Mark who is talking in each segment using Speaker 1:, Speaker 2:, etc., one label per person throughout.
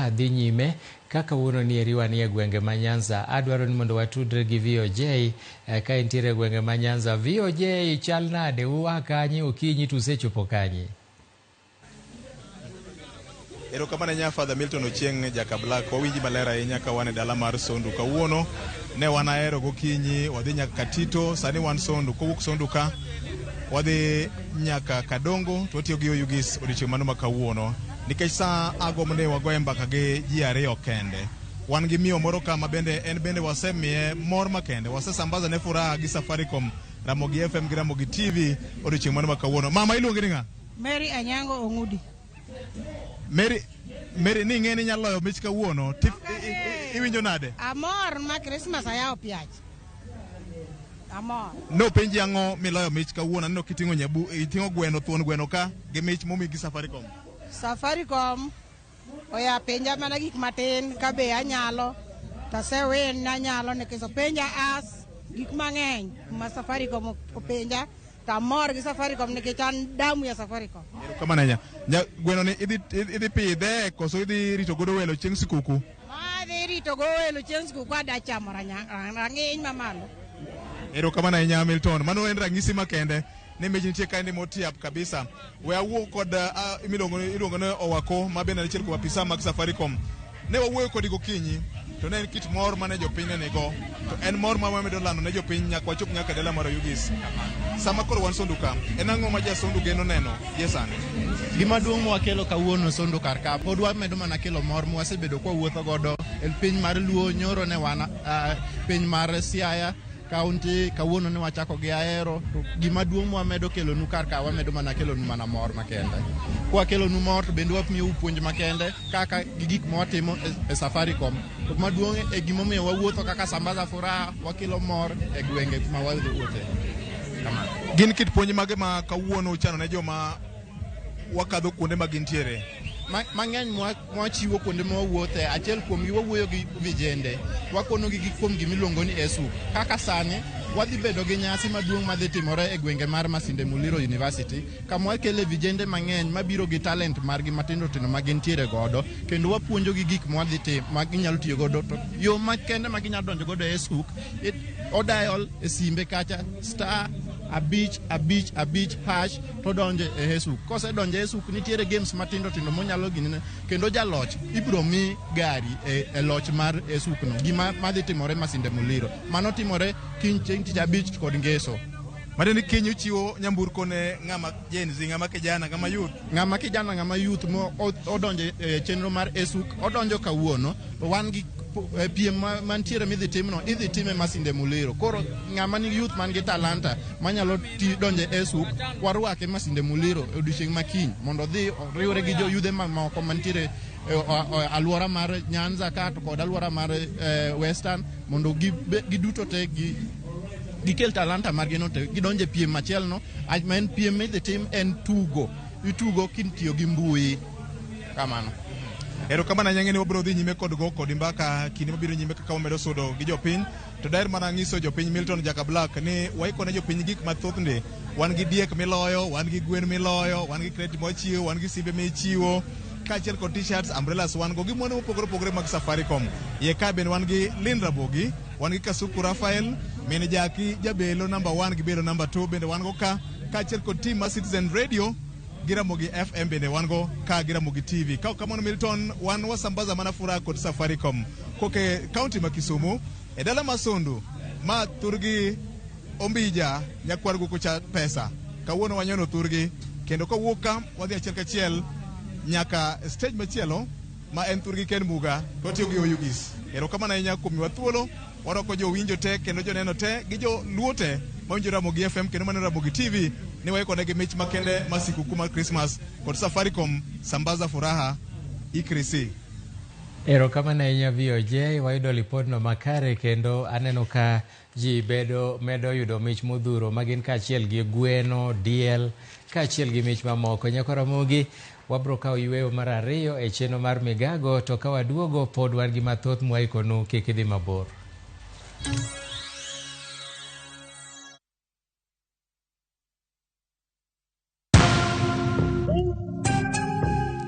Speaker 1: Furaha dhi nyime ka kawuono ni eri wanie gwenge ma Nyanza. Adwaro ni mondo watudre gi VOJ ka intiere e gwenge ma Nyanza. VOJ chal nade? Ua kanye okinyi to usechopo kanye?
Speaker 2: Erokamano ahinya Father Milton Ochieng' Jaka Black, wawinji maler ahinya ka wan e dala mar Sondu. Kawuono ne wan Ahero gokinyi, wadhi nyaka Katito, sani wan Sondu. Kowuok Sondu ka wadhi nyaka Kadongo to watiyo gi Oyugis odiochieng' mano ma kawuono. Nikech sa agombo ni wagoye mbaka gi ji ariyo kende. Wan gi miyo moro ka ma bende en bende wasemiye mor makende. Wasesambaza ne furaha gi Safaricom, Ramogi FM gi Ramogi TV odiochieng' mano ma kawuono. Mama iluongi ni ng'a?
Speaker 3: Mary Anyango Ong'udi.
Speaker 2: Mary, Mary ni ing'e ni inyalo loyo mich kawuono. Tif, iwinjo nade?
Speaker 3: Amor ma Christmas ayawo piach. Amor.
Speaker 2: Nopenji ang'o miloyo mich kawuono? Aneno kiting'o nyabu, iting'o gweno, thuon gweno ka gi mich momi gi Safaricom.
Speaker 3: Safaricom oya penja mana gik matin ka be anyalo to asewin anyalo nikech openja as gik mang'eny ma Safaricom openja to amor gi Safaricom nikech an damu ya Safaricom.
Speaker 2: Erokamano ahinya. Nya, gweno ni idhi, idhi pidhe koso idhi rito godo welo chieng' sikuku?
Speaker 3: Adhi rito go welo chieng' sikuku ada chamo rang'iny mamalo.
Speaker 2: Erokamano ahinya Milton. Mano en ranyisi makende ni mich nitie kaendi motiap kabisa. We awuo kod iluongo ni Owako ma bende en achiel kuom apisa mag Safaricom. Ne wawuoyo kodi gokinyi to ne en kit mor mane jopiny ne nigo to en mor ma wamedo lando ne jopiny nyaka wachop nyaka dala mar Oyugis. Sama koro wan Sondu ka, en ang'o ma ja Sondu geno neno gie sani?
Speaker 4: Gima duong' mwakelo kawuono Sondu kar ka pod wamedo mana kelo mor mwasebedo kwawuotho godo e piny mar Luo. Nyoro ne wan piny mar Siaya kaunti, kawuono ne wachako gi Ahero. To gima duong' mwamedo kelonu kar ka, wamedo mana kelonu mana mor makende. Kwakelonu mor to bende wamiyou puonj makende kaka gi gik mwatimo e Safaricom. To maduong' e gimomiyo wawuotho kaka Sambaza Furaha, wakelo mor e gwenge ma wadhi wuothe. Kamano.
Speaker 2: Gin kit puonj mage ma kawuono uchano ne joma wakadho kuonde ma gintiere?
Speaker 4: Mang'eny mwachiwo kuonde ma wawuothe, achiel kuomgi wawuoyo gi vijende, wakonogi gi kuom gimiluongo ni ESUK. Kaka sani wadhi bedo gi nyasi maduong' madhi timore e gwenge mar Masinde Muliro University, kama wakele vijende mang'eny mabiro gi talent margi matindo tindo ma gintiere godo, kendo wapuonjogi gik mwadhi timo ma ginyalo tiyo godo. To yo makende ma ginyalo donjo godo e ESUK, odial e simbe kacha star 555 hash to donjo e ESUK. Kosedonjo e ESUK nitiere games matindo tindo monyalo ginene, kendo jaloch ibiro mi gari e loch mar ESUK no. Gima madhi timore Masinde Muliro, mano timore kiny chieng' tich abich kod ngeso.
Speaker 2: Matiende ni kiny uchiwo nyamburko ne ng'ama Gen Z, ng'ama kijana, ng'ama youth.
Speaker 4: Ng'ama kijana, ng'ama youth mo odonjo e chenro mar ESUK, odonjo kawuono, to wan gi piem mantiere midhi timno, idhi time Masinde Muliro. Koro ng'ama nigi youth man gi talanta manyalo donjo e ESUK, warwake Masinde Muliro e odiochieng' ma kiny mondo odhi oriwre gi joyudhe mamoko mantiere e alwora mar Nyanza ka to kod alwora mar Western, mondo giduto te gikel talanta margi no te gidonje piem machielo no, ma en piem midhi tim en tugo, itugo kitiyo gi mbui. Kamano.
Speaker 2: Erokamano ahinya, ni wabiro dhi nyime kod go kodi mbaka kinde mabiro nyime kaka wamedo sudo gi jopiny. To daher mana nyiso jopiny Milton Jaka Black ni waiko ne jopiny gik mathoth ndi. Wan gi diek miloyo, wan gi gwen miloyo, wan gi credit mwachiwo, wan gi simbe michiwo, kaachiel kod t-shirts, umbrellas wan go gi mwandu mopogore opogore mag Safaricom. Iye ka bende wan gi Lin Rabogi, wan gi Kasuku Raphael, min Jaki Jabelo number 1 gi Belo number 2 bende wan go ka, kaachiel kod team mar Citizen Radio gi Ramogi FM bende wan go ka gi Ramogi TV. Ka ok kamano Milton, wan wasambaza mana furaha kod Safaricom. Koke kaunti ma Kisumu, e dala ma Sondu, ma thurgi Ombija nyakwar guku cha pesa. Kawuono wanyono thurgi, kendo kowuok ka wadhi achiel kachiel nyaka stage machielo ma en thurgi Ken Muga to watiyo gi Oyugis. Erokamano ahinya kuom miwa thuolo, warwako jowinjo te kendo joneno te gi joluo te mawinjo Ramogi FM kendo maneno Ramogi TV ni waikonegi mich makende mar sikuku mar Christmas kod Safaricom Sambaza Furaha Ikrisi.
Speaker 1: Erokamano ahinya VOJ, wayudo lipodno makare kendo aneno ka ji bedo medo yudo mich modhuro magin kaachiel gi gweno, diel, kaachiel gi mich mamoko. Nyakwa Ramogi, wabro kawo yweyo mar ariyo e chenro mar Migago, to ka waduogo pod wan gi mathoth mwaikonu, kik idhi mabor.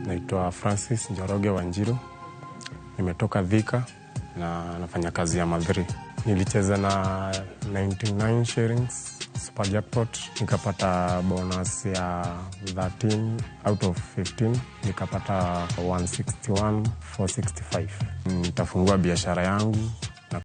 Speaker 5: Naitwa Francis Njoroge Wanjiru. Nimetoka Thika na nafanya kazi ya Madhri. Nilicheza na 99 shillings super jackpot, nikapata bonus ya 13 out of 15, nikapata 161 465. Nitafungua biashara yangu.